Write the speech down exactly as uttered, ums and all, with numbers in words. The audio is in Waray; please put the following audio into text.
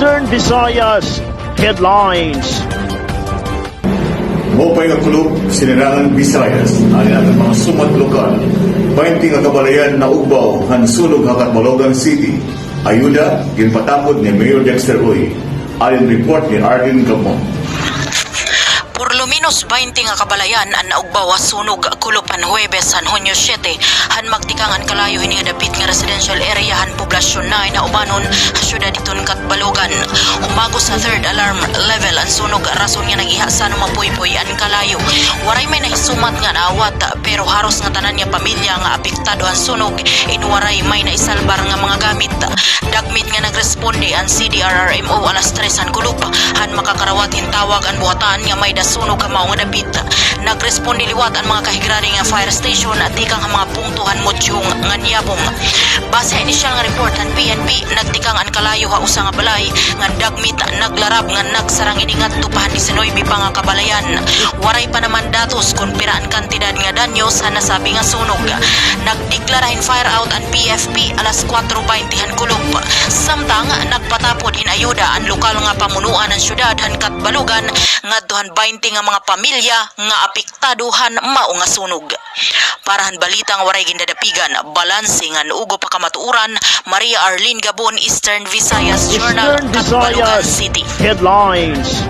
Eastern Visayas Headlines. Maupay nga kulop, Sinirangan Visayas, ania an mga sumat lokal. Baynte nga kabalayan naugbaw han sunog ha Catbalogan City. Ayuda, ginpatapod ni Mayor Dexter Uy. Halin report ni Arlene Gabon. Por lo menos baynte nga kabalayan an naugbaw ha sunog kulop han Huwebes han Hunyo siyete, han magtikang an kalayo hini nga dapit nga residential area han Poblasyon nine ha Ubanon, ha syudad hiton Catbalogan. Umagos ha third alarm level an sunog, rason nga nag-iha san mapuypoy an kalayo. Waray may nahisumat nga naawat, pero haros ngatanan nga pamilya nga apektado han sunog, in waray may naisalbar nga mga gamit. Dagmit nga nagresponde an C D R R M O alas tres han kulop, han makakarawat hin tawag an buhatan nga may-ada sunog ha mao nga dapit. Nagresponde liwat an mga kahigrani nga fire station tikang ha mga punto han mutyong nga niyabong. Base ha inisyal nga report han P N P, nagtikang an kalayo ha usa nga balay, ngan dagmit naglarab ngan nagsarang ini ngadto pa han disinuybe pa nga kabalayan. Waray pa naman datos kon pira an kantidad nga danyos han nasabi nga sunog. Nagdeklara hin fire out an P F P alas kuwatro baynte han kulop. Samtang nagpatapod hin ayuda an lokal nga pamunuan han syudad han Catbalogan ngadto han baynte nga mga pamilya nga apektado han mao nga sunog. Para han balita nga waray gindadapigan, balanse ngan ugop ha kamatuoran, Maria Arlene Gabon, Eastern Visayas Journal, Eastern Visayas Catbalogan City. Headlines.